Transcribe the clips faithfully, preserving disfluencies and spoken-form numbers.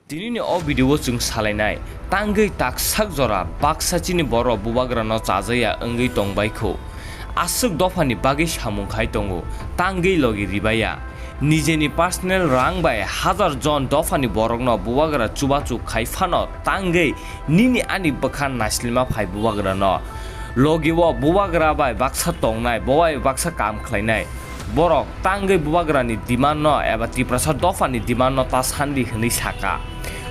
Tinini o video o chwng salainai, tangwi taksak jora baksa chini borok bubagrano chajaya wngwi tongbaikho. Aswk dophani bagwi samung khai tongo, tangwi logi ribaya. Nijeni personal rang bai hajar jon dophani borokno bubagra chubachu khai phano tangwi nini ani bwkha naislima phai bubagrano. Logi o bubagra bai baksa tongnai, bo bai baksa kam khlainai. Borok tangwi bubagrani demand no eba Tiprasa dophani demand no ta sandi hwnwi saka.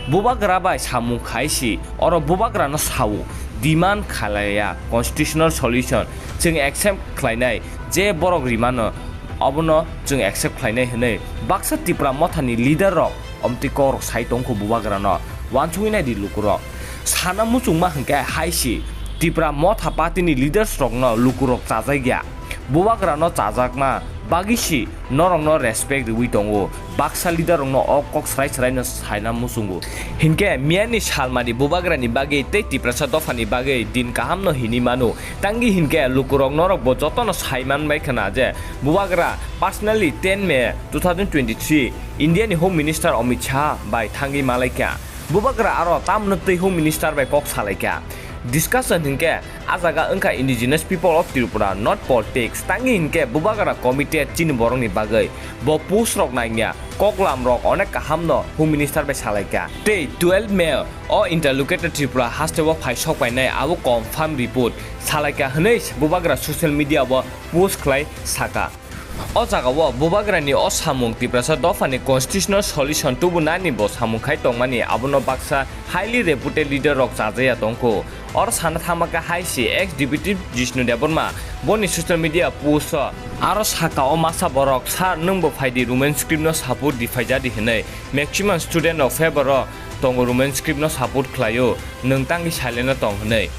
Bubagra bai samung khai si, oro bubagrano sao, demand khalaiya constitutional solution chwng accept khlainai, je borok rimano obono chwng accept khlainai hwnwi baksa Tipra mothani leader rok omtwi kokrok sai tongkho bubagrano. Wansugwi naidi lukurok. Sana muchungma hwnkhe hai si, Tipra motha party ni leaders rokno lukurok chajakya. Bubagrano chajakma bagwi si norokno respect rwui tongo. Baksa leader rokno o kok srai srai no saina muchungo. Hinkhe miyani salmani bubagrani bagwi tei Tiprasa dophani bagwi din kaham no hinwi mano. Tangwi hinkhe lukurok norok bo jotono sai manbai khna je bubagra personally ten May two thousand twenty-three India ni Home Minister Amit Shah bai thangwi malaikha. Bubagra aro tamno twi Home Minister bai kok salaikha. Discussion hinkhe a jaga wngkha Indigenous People of Tripura, not politics. Tangwi hinkhe bubagra committed chini borokni bagwi. Bo post rok nangya, koklam rok onek kaham no Home Minister bai salaikha. Tei twelve May o interlocutor Tripura haste o phai sok painai abo confirm report salaikha hwnwi bubagra social media o post khlai saka. O jagao bubagrani o samung Tiprasa dophani constitutional solution tubunani bo samung khai tongmani abono baksa highly reputed leader rok chajaya tongkho. Oro sana thangma khe hai si ex deputy Jishnu Debbarma boni social media post o aro saka o masa borok, "Sir, nwng bo phai di, Roman script no support di, phaijadi," hwnwi. Maximum student rok favor o tongo, Roman script no support khlaio, nwng tangwi silent no tong hwnwi.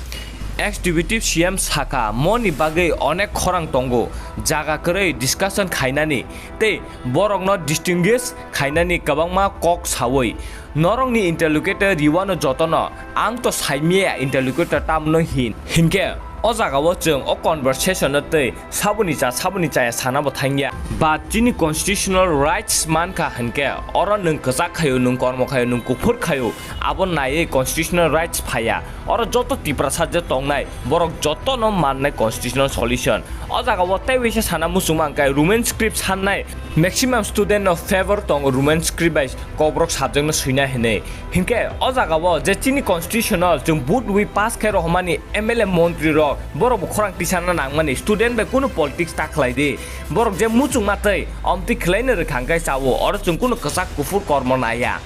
Ex deputy C M saka, moni bagwi onek khorang tongo, jaga kwrwi discussion khainani tei borokno distinguish khainani kwbangma kok saui. Norokni interlocutor riwano jotono ang to saimya interlocutor tamno hin. Hinkhe o jagao chwng o conversation no tei saboni cha saboni chaya sana bo thangya. But chini constitutional rights mankha hinkhe oro nwng kwchak khaio, nwng kormo khaio, nwng kuphur khaio, abo naiwi constitutional rights phaiya. Oro joto Tiprasa je tongnai borok jotono mannai constitutional solution. O jagao tei waisa sana muchungma hwnkhe Roman script sannai maximum student no favor tongo Roman script bai kokborok subject no swina hinwi. Hinkhe o jagao je chini constitution o chwng vote wi pass khe rohormani M L A montri rok borok bo khorang tisana nangmani, student bai kunu politics ta khlai di. Borok je muchungma tei omtwi khlaino rwkha hwnkhe chao, oro chwng kunu kwchak kuphur kormo naiya.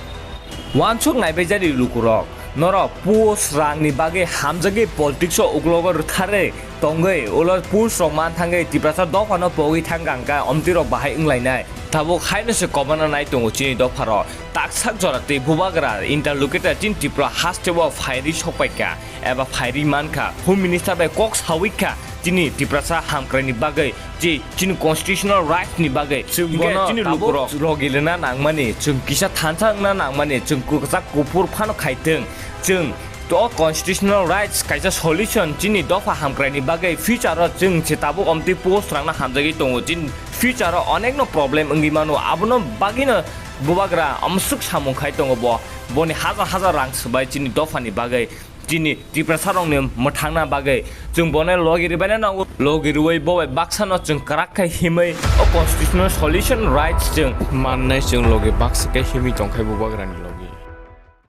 Wansuk naibaijadi lukurok, norok post rangni bagwi hamjagwi politics o uklogo rwtharwi tongwi ulo post rok man thangwi Tiprasa dophano pogwi thangkha hwnkhe omtwi rok bahai wnglainai. Tabuk haino se kobana nai tongo chini dopharok. Taksak jora tei bubagra interlocutor chini Tripura haste o phairwi sokpaikha eba phairwi mankha, Home Minister bai kok saui kha chini Tiprasa hamkraini bagwi, je chini constitutional rights ni bagwi. Chwng hinkhe bono chini tabuk lukurok logi rwna nangmani, chwng kisa thansa wngna nangmani, chwng kwchak kuphur phano khaithwng, chwng to constitutional rights kaisa solution chini dopha hamkraini bagwi. Future o chwng se tabuk omtwi post rangna hamjagwi tongo, chini future o onekno problem wngwi mano, abono bagwino bubagra amsuk samung khai tongo bo, boni hajar hajar rang swbai chini dophani bagwi. Chini Tiprasa rokni mwthangna bagwi chwng bono logi rwbaina nango. Logi rwui bo bai baksano chwng kwrak khe himwi o constitutional solution rights chwng mannai, chwng logi baksa khe himwi tongkhai bubagrani logi.